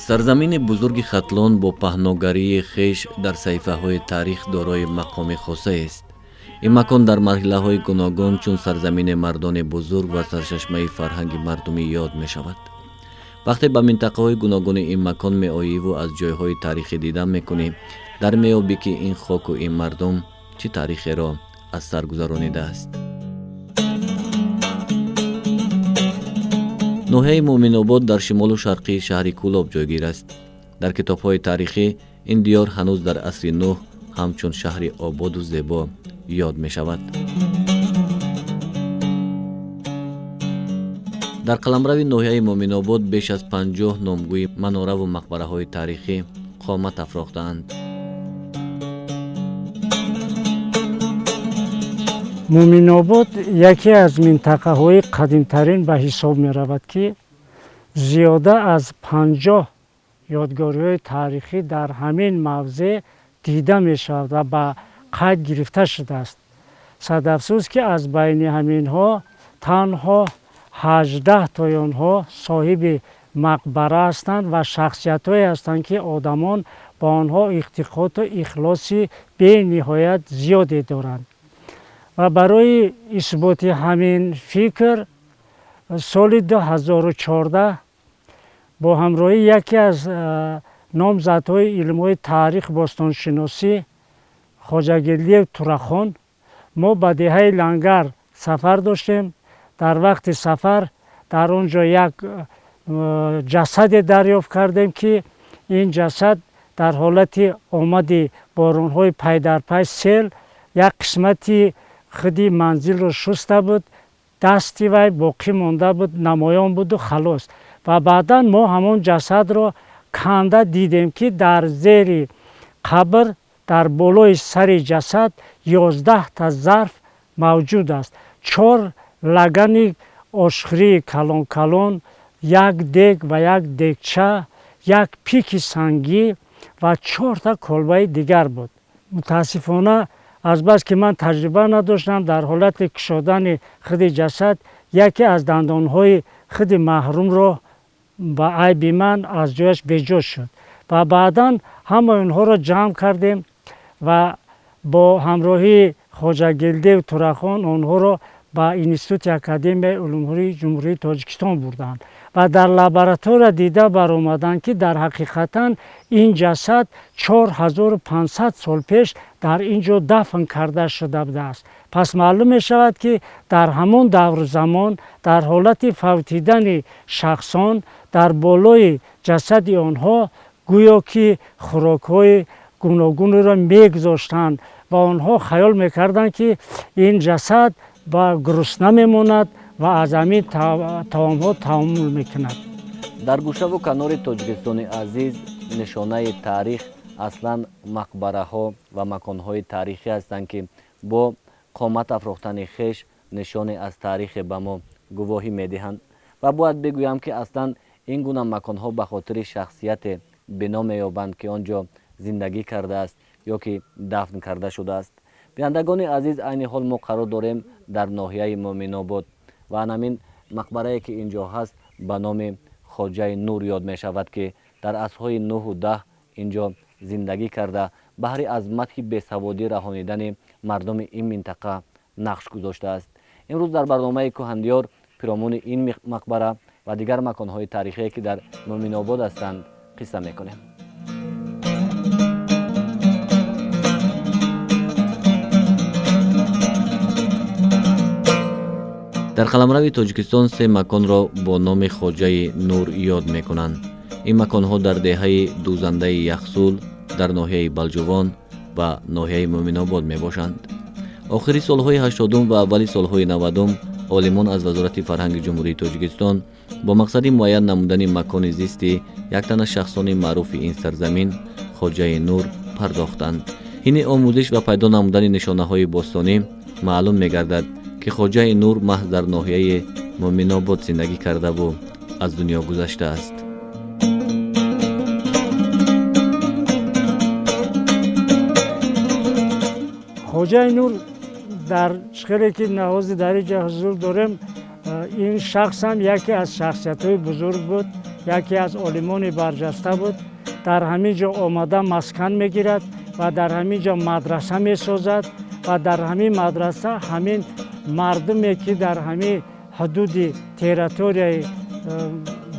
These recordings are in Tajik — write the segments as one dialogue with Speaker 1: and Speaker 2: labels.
Speaker 1: Сарзамини бузурги Хатлон бо паҳногарии хеш дар саҳифаҳои таърих дорои мақоми хосаест. Ин макон дар марҳилаҳои гуногун чун сарзамини мардони бузург ва сарчашмаи фарҳанги мардумӣ ёд мешавад. Вақте ба минтақаҳои гуногуни ин макон меоиву аз ҷойҳои таърихӣ дидан мекунӣ, дар меёбӣ, ки ин хоку ин мардум чӣ таърихеро аз сар гузаронидааст. Ноҳияи Муъминобод дар шимолу шарқии шаҳри Кӯлоб ҷойгир аст. Дар китобҳои таърихӣ ин диёр ҳанӯз дар асри нӯҳ ҳамчун шаҳри ободу зебо ёд мешавад. Дар қаламрави ноҳияи Муъминобод беш аз 50 номгӯи манораву мақбараҳои таърихӣ қомат афрохтаанд.
Speaker 2: Муъминобод яке аз минтақаҳои қадимтарин ба ҳисоб меравад, ки зиёда аз 50 ёдгориҳои таърихӣ дар ҳамин мавзеъ дида мешавад ва ба қайд гирифта шудааст. Садафсӯз, ки аз байни ҳаминҳо танҳо 18 тои онҳо соҳиби мақбара ҳастанд ва шахсиятҳое ҳастанд, ки одамон ба онҳо эътиқоду ихлоси бениҳоят зиёде доранд. Ва барои исботи ҳамин фикр соли 2014 бо ҳамроҳии яке аз номзадҳои илмҳои таърих бостоншиносӣ Хоҷагелдиев Турахон мо ба деҳаи Лангар сафар доштем. Дар вақти сафар дар он ҷо як ҷасаде дарёфт кардем, ки ин ҷасад дар ҳолати омади боронҳои пайдарпай сел як қисмати худи манзилро шуста буд, дасти вай боқӣ монда буд, намоён буду халос. Ва баъдан мо ҳамон ҷасадро канда дидем, ки дар зери қабр дар болои сари ҷасад 11та зарф мавҷуд аст: чор лагани ошхӯрии калон-калон, як дег ва як дегча, як пики сангӣ ва чорта колбаи дигар буд. Мутаассифона, азбаски ман таҷриба надоштам, дар ҳолати кушодани худи ҷасад яке аз дандонҳои худи маҳрумро ба айби ман аз ҷояш беҷо шуд. Ва баъдан ҳамаи онҳоро ҷамъ кардем ва бо ҳамроҳии Хоҷагелдиев Турахон онҳоро ба Институти Академияи улумҳои Ҷумҳурии Тоҷикистон бурданд ва дар лаборатория дида баромаданд, ки дар ҳақиқатан ин ҷасад 4500 сол пеш дар ин ҷо дафн карда шуда будааст. Пас маълум мешавад, ки дар ҳамон давру замон дар ҳолати фавтидани шахсон дар болои ҷасади онҳо гӯё ки хӯрокҳои гуногунеро мегузоштанд ва онҳо хаёл мекарданд, ки ин ҷасад ба гурусна мемонад ва аз ҳамин таомҳо таоммул мекунад.
Speaker 1: Дар гӯшаву канори Тоҷикистони азиз нишонаи таърих аслан мақбараҳо ва маконҳои таърихӣ ҳастанд, ки бо қомат афрохтани хеш нишоне аз таърихе ба мо гувоҳӣ медиҳанд. Ва бояд бигӯям, ки аслан ин гуна маконҳо ба хотири шахсияте бино меёбанд, ки он ҷо зиндагӣ кардааст ё ки дафн карда шудааст. Бинандагони азиз, айни ҳол мо қарор дорем дар ноҳияи Муъминобод ва анамин мақбарае, ки ин ҷо ҳаст, ба номи Хоҷаи Нур ёд мешавад, ки дар асрҳои нӯҳу даҳ ин ҷо зиндагӣ карда, баҳри аз мадҳи бесаводӣ раҳонидани мардуми ин минтақа нақш гузоштааст. Имрӯз дар барномаи Кӯҳандиёр пиромуни ин мақбара ва дигар маконҳои таърихие, ки дар Муъминобод ҳастанд, қисса мекунем. Дар қаламрави Тоҷикистон се маконро бо номи Хоҷаи Нур ёд мекунанд. Ин маконҳо дар деҳаи Дузандаи Яхсул, дар ноҳияи Балҷувон ва ноҳияи Муъминобод мебошанд. Охири солҳои 80-ум ва аввали солҳои 90-ум олимон аз Вазорати фарҳанги Ҷумҳурии Тоҷикистон бо мақсади муайян намудани макони зисти яктана шахсони маъруфи ин сарзамин, Хоҷаи Нур, пардохтанд. Ҳини омӯзиш ва пайдо намудани нишонаҳои бостонӣ маълум мегардад, ки Хоҷаи Нур маҳз дар ноҳияи Муъминобод зиндагӣ кардаву аз дунё гузаштааст.
Speaker 2: Хоҷаи Нур дар хеле ки навози дар инҷа ҳузур дорем, ин шахс ҳам яке аз шахсиятҳои бузург буд, яке аз олимони барҷаста буд. Дар ҳамин ҷо омада маскан мегирад ва дар ҳамин ҷо мадраса месозад ва дар ҳамин мадраса ҳамин мардуме ки дар ҳамин ҳудуди территорияи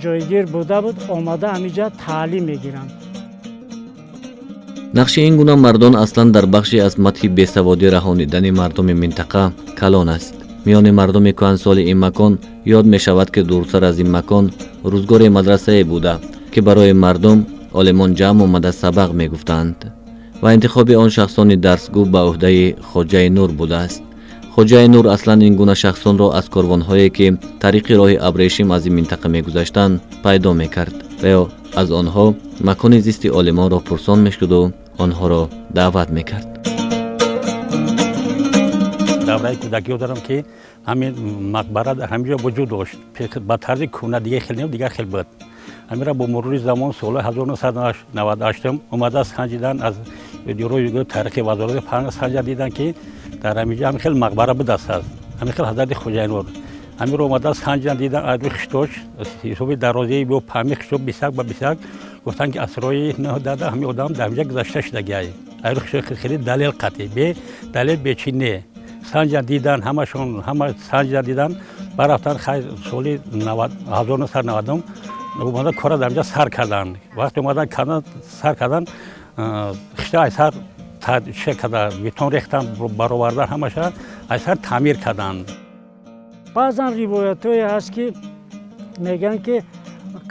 Speaker 2: ҷойгир буда буд, омада ҳамин ҷо таълим мегиранд.
Speaker 1: Нақши ин гуна мардон аслан дар бахши аз матҳи бесаводӣ раҳонидани мардуми минтақа калон аст. Миёни мардуми кӯҳансоли ин макон ёд мешавад, ки дуртар аз ин макон рӯзгори мадрасае буда, ки барои мардум олимон ҷамъ омада сабақ мегуфтанд ва интихоби он шахсони дарсгӯ ба ӯҳдаи Хоҷаи Нур будааст. Хоҷаи Нур аслан ин гуна шахсонро аз корвонҳое, ки тариқи роҳи абрешим аз ин минтақа мегузаштанд, пайдо мекард ва ё аз онҳо макони зисти олимонро пурсон мешуду онҳоро даъват мекард.
Speaker 3: Давраи кӯдакиё дорам, ки ҳамин мақбара дар ҳамин ҷо вуҷуд дошт, ба тарзи кӯҳна, дигар хел не, дигар хел буд. Ҳаминро бо мурури замон соли 1998 омада санҷидан аз рӯи таърихи вазорати фарҳанг санҷида дидан, ки дар ҳамин ҷо ҳамин хел мақбара будааст, ҳамин хел ҳазрати Хоҷаи Нур. Ҳаминро омада санҷидан дидан аз рӯи хиштош ҳисоби дарозии бо паҳми хиштош 21 ба 21 гуфтанд, ки асрои 9 ҳамин одам дар ҳамин ҷо гузашта шудагиай. Аз рӯи хиштош хеле далел қатъӣ, бе далел бечи не. Санҷидан дидан ҳамашон, ҳама санҷидан дидан, барафтан хайр соли 1990 омада кора дар инҷа сар карданд. Вақте омадан кардан сар кардан, хишта айсар че карда бетон рехтан, баровардан, ҳамаша айсар таъмир карданд.
Speaker 2: Баъзан ривоятҳое ҳаст, ки мегӯянд, ки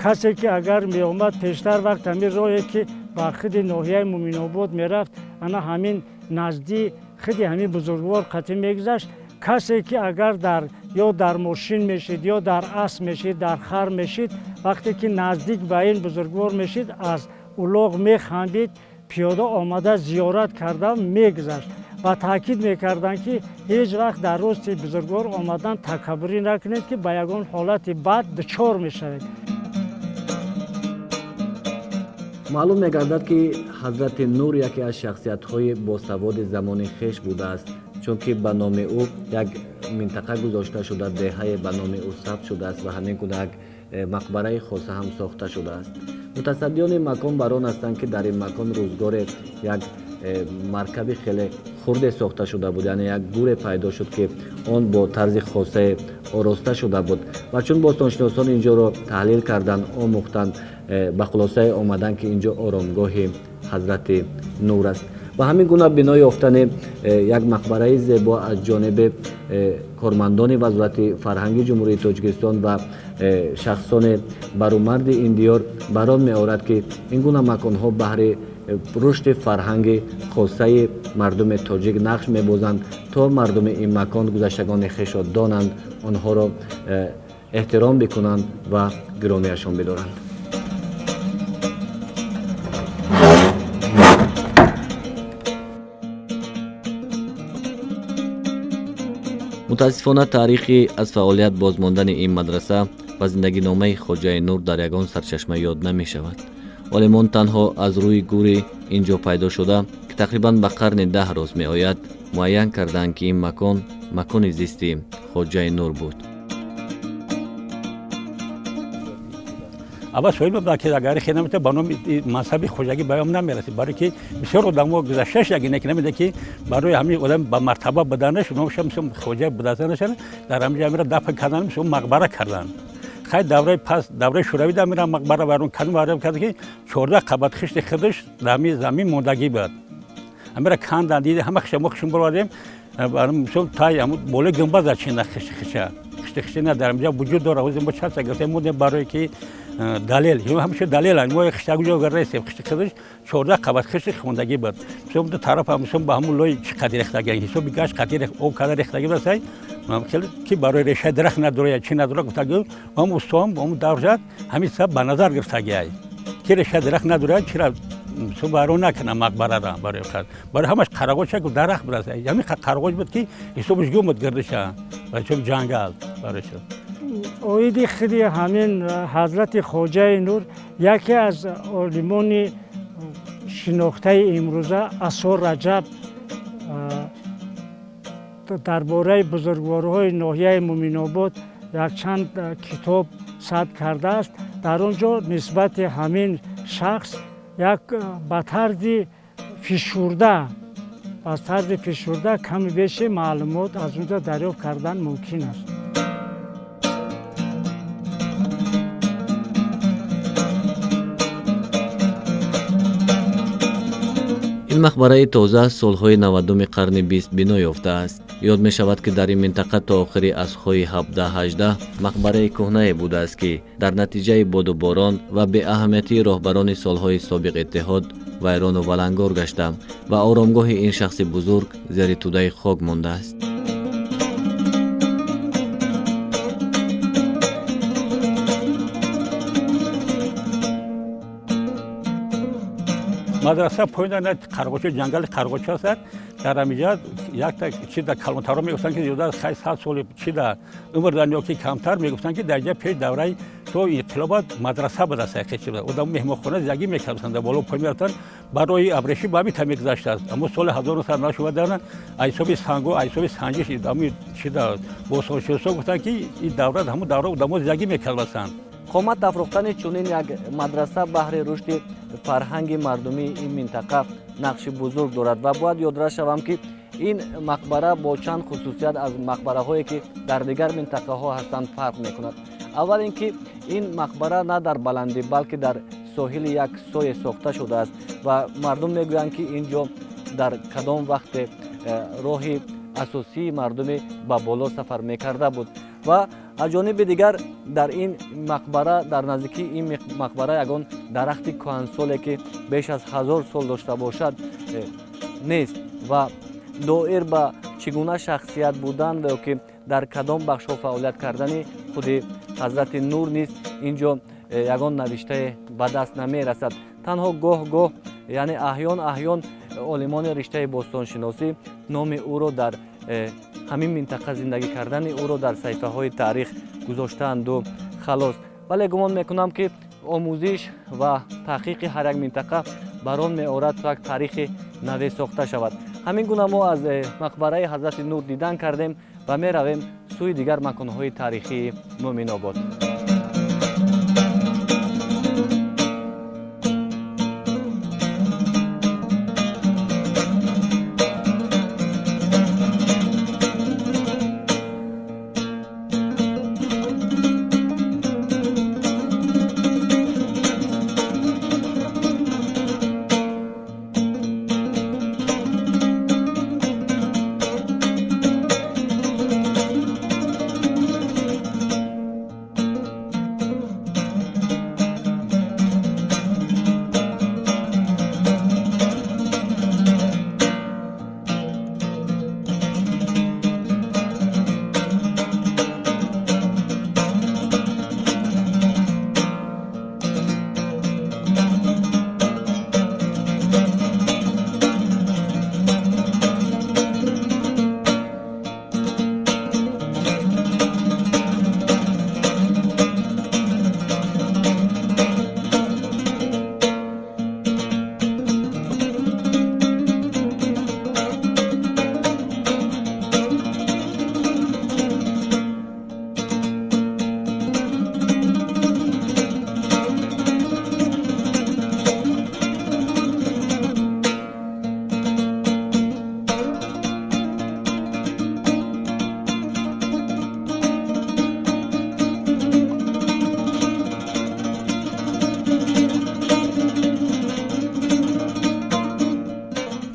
Speaker 2: касе ки агар меомад пештар вақт ҳамин роҳе ки ба худи ноҳияи Муминобод мерафт, ана ҳамин назди худи ҳамин бузургвор қатъӣ мегузашт, касе ки агар дар ё дар мошин мешид, ё дар асп мешид, дар хар мешид, вақте ки наздик ба ин бузургвор мешид, аз улоғ механдид, пиёда омада зиёрат карда мегузашт ва таъкид мекарданд, ки ҳеҷ вақт дар рости бузургвор омадан такаббурӣ накунед, ки ба ягон ҳолати бад дучор мешавед.
Speaker 1: Маълум мегардад, ки ҳазрати Нур яке аз шахсиятҳои босаводи замони хеш будааст, чунки ба номи ӯ як минтақа гузошта шуда, деҳае ба номи ӯ сабт шудааст ва ҳамин гуна як мақбараи хоса ҳам сохта шудааст. Мутасаддиёни макон бар он ҳастанд, ки дар ин макон рӯзгоре як маркаби хеле хурде сохта шуда буд, яъне як гуре пайдо шуд, ки он бо тарзи хосае ороста шуда буд ва чун бостоншиносон ин ҷоро таҳлил карданд, омӯхтанд, ба хулосае омаданд, ки ин ҷо оромгоҳи ҳазрати Нур аст. Ва ҳамин гуна бино ёфтани як мақбараи зебо аз ҷониби кормандони вазорати фарҳанги Ҷумҳурии Тоҷикистон ва шахсони барумарди ин диёр бар он меорад, ки ин гуна маконҳо баҳри рушди фарҳанги хосаи мардуми тоҷик нақш мебозанд, то мардуми ин макон гузаштагони хешро донанд, онҳоро эҳтиром бикунанд ва гиромиашон бидоранд. Мутаассифона, таърихи аз фаъолият бозмондани ин мадраса ва зиндагиномаи Хоҷаи Нур дар ягон сарчашма ёд намешавад. Олимон танҳо аз рӯи гури ин ҷо пайдо шуда, ки тақрибан ба қарни 10 роз меояд, муайян карданд, ки ин макон макони зисти Хоҷаи Нур буд.
Speaker 3: Аввал соҳиб буд, ки агар хел намета ба номи мансаби хоҷагӣ ба ём намерасид, барои ки бисёр одамо гузашташ яги не ки намеда, ки барои ҳамин одам ба мартаба буданаш номаша мисол хоҷа будастанаш дар ҳамин ҷо амира дафн кардан, мисол мақбара кардан. Хай давраи пас давраи шӯравӣ да амира мақбара вайрон кардан, вайрон кард, ки 14 қабат хишти худаш дар ҳамин замин мондагӣ буд. Амира кандан, дида ҳама хиша мо хишм баровардем, мисол тай ҳамун болои гунбаз зачина хишти хиша. Хишти хиша на дар ҳамин ҷо вуҷуд дорад. Ҳозир мо чанд са гирифтем мондем барои ки далел, ҳамеша далел, мо хиштагу ҷо гарресем, хишти худаш 14 қабат хишти хондагӣ буд. Мисол ду тараф ҳам мисол ба ҳамун лои чӣ қадр рехтагӣ, ҳисоби гашт қадр об карда рехтагӣ буд, сай хеле ки барои решаи дарахт надорад, чӣ надорад, гуфтагӣ ҳам устом ҳам давр зад, ҳамин сабаб ба назар гирифтагӣ, ки решаи дарахт надорад, чира мисол вайрон накунад мақбарара. Барои хад барои ҳамаш қарағоч як дарахт буд, ҳамин қарағоч буд, ки ҳисобаш гум буд гирдиша, барои чун ҷангал барои чун.
Speaker 2: Оиди худи ҳамин ҳазрати Хоҷаи Нур яке аз олимони шинохтаи имрӯза Асор Раҷаб Дар бораи бузургворҳои ноҳияи Муъминобод якчанд китоб сабт кардааст. Дар он ҷо нисбати ҳамин шахс як ба тарзи фишурда ками беши маълумот аз он ҷо дарёфт кардан мумкин аст.
Speaker 1: Ин мақбараи тоза солҳои 90-уми қарни 20 бино ёфтааст. Ёд мешавад, ки дар ин минтақа то охири асрҳои 17-18 мақбараи кӯҳнае будааст, ки дар натиҷаи боду борон ва беаҳамиятии роҳбарони солҳои собиқ иттиҳод вайрону валангор гашта ва оромгоҳи ин шахси бузург зери тӯдаи хок мондааст.
Speaker 3: Мадраса поён Қарғоча, ҷангали Қарғоча аст. Дар ҳаминҷа якта чи да калонтарҳо мегуфтанд, ки зиёда аз 100 соли чи да умр дар ё ки камтар мегуфтанд, ки дар ҷа пеш давраи то инқилобат мадраса будааст. Одам меҳмонхона зиндагӣ мекарданд, боло поён мерафтанд, барои абрешӣ ба ҳамин та мегузаштааст. Аммо соли 1990 аз ҳисоби сангу аз ҳисоби санҷиш ҳамин чи да бостоншиносо гуфтанд, ки ин давра ҳамун давра одамо зиндагӣ мекарданд.
Speaker 1: Қомат афрохтани чунин як мадраса баҳри рушди фарҳанги мардумии ин минтақа нақши бузург дорад ва бояд ёдрас шавам, ки ин мақбара бо чанд хусусият аз мақбараҳое, ки дар дигар минтақаҳо ҳастанд, фарқ мекунад. Аввал ин ки ин мақбара на дар баландӣ, балки дар соҳили як сое сохта шудааст ва мардум мегӯянд, ки ин ҷо дар кадом вақте роҳи асосии мардуме ба боло сафар мекарда буд. Ва аз ҷониби дигар дар ин мақбара, дар наздикии ин мақбара ягон дарахти кӯҳансоле, ки беш аз 1000 сол дошта бошад, нест ва доир ба чӣ гуна шахсият будан ва ё ки дар кадом бахшҳо фаъолият кардани худи ҳазрати Нур низ ин ҷо ягон навиштае ба даст намерасад. Танҳо гоҳ-гоҳ, яъне аҳён аҳён олимони риштаи бостоншиносӣ номи ӯро дар ҳамин минтақа зиндагӣ кардани ӯро дар саҳифаҳои таърих гузоштаанду халос. Вале гумон мекунам, ки омӯзиш ва таҳқиқи ҳар як минтақа бар он меорад, то як таърихи наве сохта шавад. Ҳамин гуна мо аз мақбараи ҳазрати Нур дидан кардем ва меравем сӯи дигар маконҳои таърихии Муъминобод.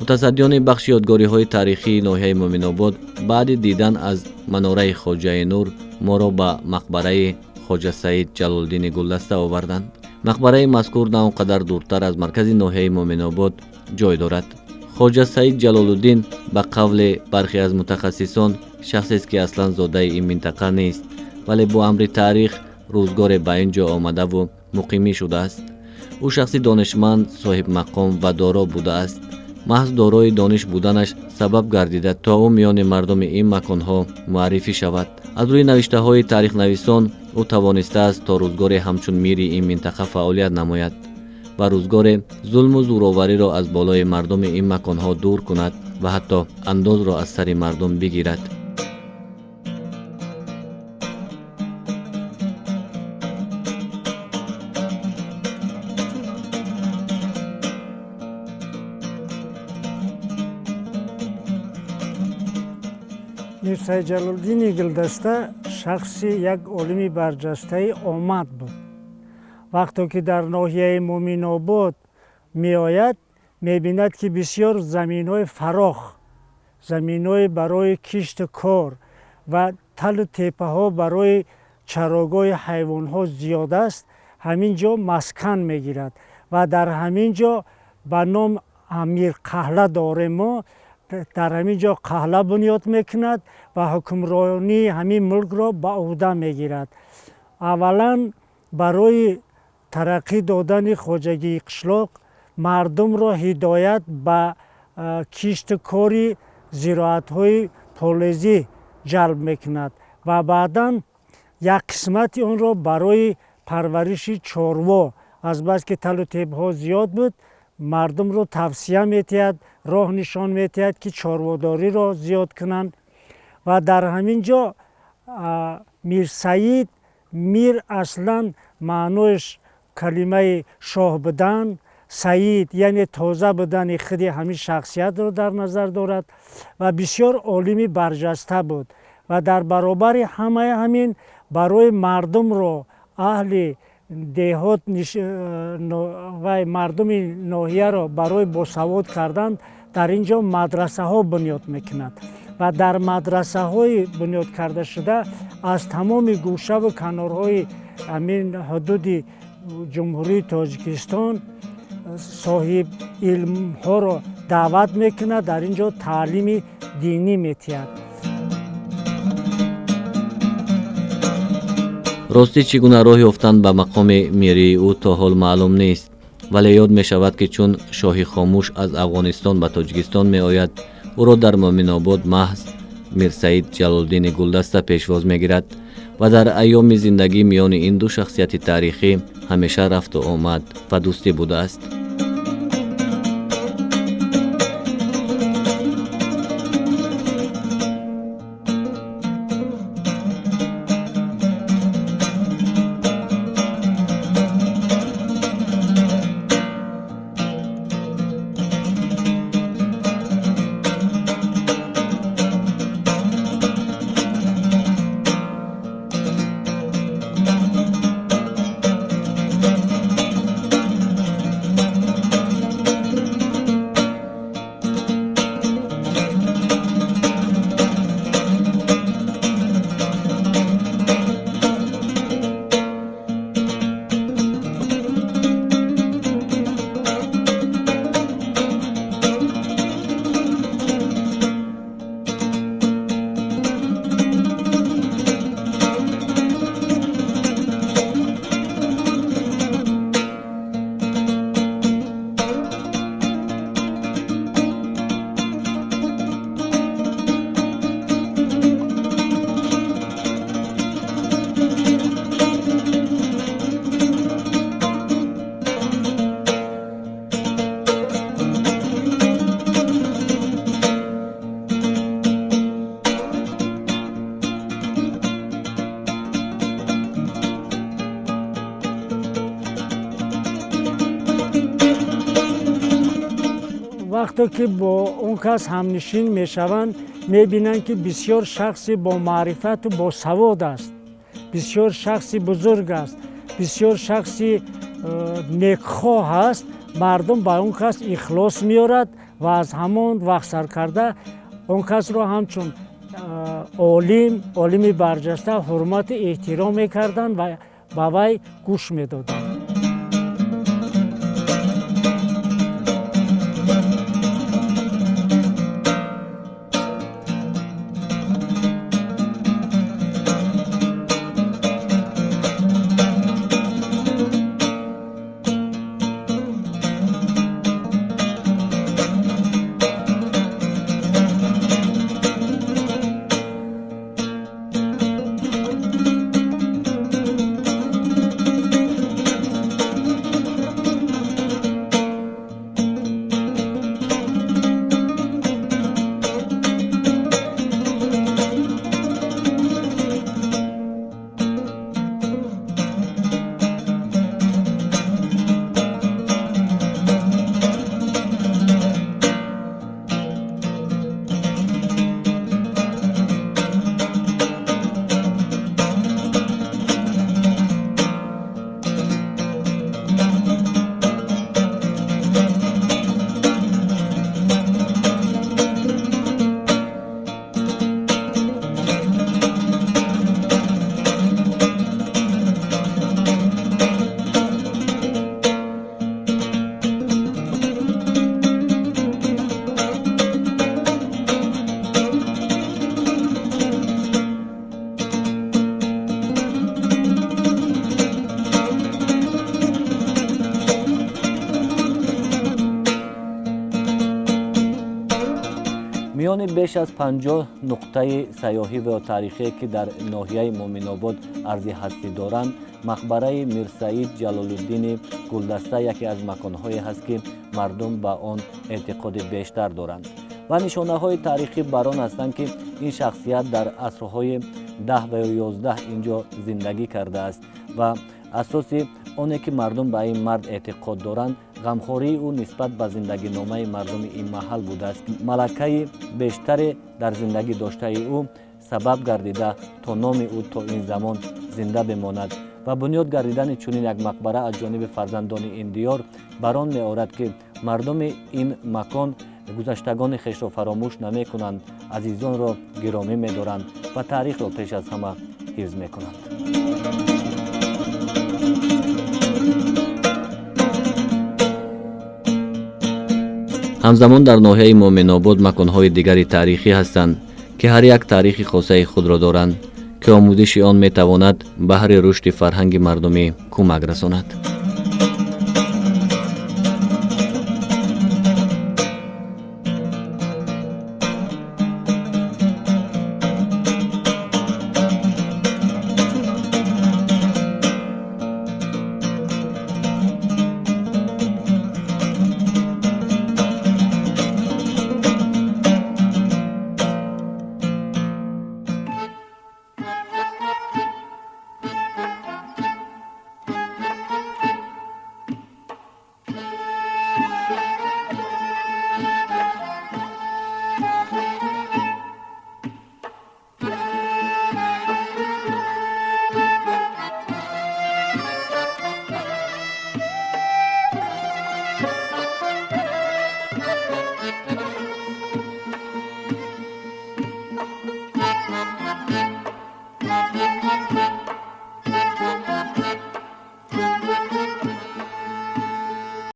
Speaker 1: Мутасаддиёни бахши ёдгориҳои таърихии ноҳияи Муъминобод баъди дидан аз манораи Хоҷаи Нур моро ба мақбараи Хоҷа Саид Ҷалолиддини Гулдаста оварданд. Мақбараи мазкур на он қадар дуртар аз маркази ноҳияи Муъминобод ҷой дорад. Хоҷа Саид Ҷалолуддин ба қавли бархе аз мутахассисон шахсест, ки аслан зодаи ин минтақа нест, вале бо амри таърих рӯзгоре ба ин ҷо омадаву муқимӣ шудааст. Ӯ шахси донишманд, соҳибмақом ва доро будааст. Маҳз дорои дониш буданаш сабаб гардида, то ӯ миёни мардуми ин маконҳо муаррифӣ шавад. Аз рӯи навиштаҳои таърихнависон ӯ тавонистааст то рӯзгоре ҳамчун мири ин минтақа фаъолият намояд. Ва рӯзгоре зулму зӯровариро аз болои мардуми ин маконҳо дур кунад ва ҳатто андозро аз сари мардум бигирад.
Speaker 2: Мирсайид Ҷалолиддини Гулдаста шахси як олими барҷастаи омад буд. Вақто ки дар ноҳияи Муъминобод меояд, мебинад, ки бисёр заминҳои фарох, заминҳои барои кишту кор ва талу теппаҳо барои чарогоҳи ҳайвонҳо зиёд аст. Ҳамин ҷо маскан мегирад ва дар ҳамин ҷо ба ном Амир Қаҳла дорем мо, дар ҳамин ҷо қаҳла бунёд мекунад ва ҳукмронии ҳамин мулкро ба ӯҳда мегирад. Аввалан барои тараққӣ додани хоҷагии қишлоқ мардумро ҳидоят ба кишту кори зироатҳои полезӣ ҷалб мекунад ва баъдан як қисмати онро барои парвариши чорво, азбаски талу теппаҳо зиёд буд, мардумро тавсия метиҳад, роҳ нишон метиҳад, ки чорводориро зиёд кунанд. Ва дар ҳамин ҷо Мирсаид, мир аслан маънояш калимаи шоҳ будан, саид яъне тоза будани худи ҳамин шахсиятро дар назар дорад ва бисёр олими барҷаста буд ва дар баробари ҳамаи ҳамин барои мардумро аҳли деҳот ва мардуми ноҳияро барои босавод кардан дар ин ҷо мадрасаҳо бунёд мекунад ва дар мадрасаҳои бунёд карда шуда аз тамоми гӯшаву канорҳои ҳамин ҳудуди Ҷумҳурии Тоҷикистон соҳиб илмҳоро даъват мекунад, дар ин ҷо таълими динӣ метиҳад.
Speaker 1: Ростӣ чӣ гуна роҳ ёфтан ба мақоми мирии ӯ то ҳол маълум нест, вале ёд мешавад, ки чун шоҳи хомӯш аз Афғонистон ба Тоҷикистон меояд, ӯро дар Муъминобод маҳз Мирсаид Ҷалолиддини Гулдаста пешвоз мегирад ва дар айёми зиндагӣ миёни ин ду шахсияти таърихӣ ҳамеша рафту омад ва дӯстӣ будааст.
Speaker 2: Вақте ки бо он кас ҳамнишин мешаванд, мебинанд, ки бисёр шахси бо маърифату босавод аст, бисёр шахси бузург аст, бисёр шахси некхоҳ аст. Мардум ба он кас ихлос меорад ва аз ҳамон вақт сар карда он касро ҳамчун олим, олими барҷаста ҳурмату эҳтиром мекарданд ва ба вай гӯш медоданд.
Speaker 1: Миёни беш аз 50 нуқтаи сайёҳӣ ва таърихие, ки дар ноҳияи Муъминобод арзи ҳастӣ доранд, мақбараи Мирсаид Ҷалолиддини Гулдаста яке аз маконҳое ҳаст, ки мардум ба он эътиқоди бештар доранд ва нишонаҳои таърихӣ бар он ҳастанд, ки ин шахсият дар асрҳои 10 ва 11 ин ҷо зиндагӣ кардааст ва асоси оне ки мардум ба ин мард эътиқод доранд, ғамхории ӯ нисбат ба зиндагиномаи мардуми ин маҳал будааст. Малакаи бештаре дар зиндагӣ доштаи ӯ сабаб гардида, то номи ӯ то ин замон зинда бимонад ва бунёд гардидани чунин як мақбара аз ҷониби фарзандони ин диёр бар он меорад, ки мардуми ин макон гузаштагони хешро фаромӯш намекунанд, азизонро гиромӣ медоранд ва таърихро пеш аз ҳама ҳифз мекунанд. Ҳамзамон дар ноҳияи Муъминобод маконҳои дигари таърихӣ ҳастанд, ки ҳар як таърихи хосаи худро доранд, ки омӯзиши он метавонад баҳри рушди фарҳанги мардумӣ кӯмак расонад.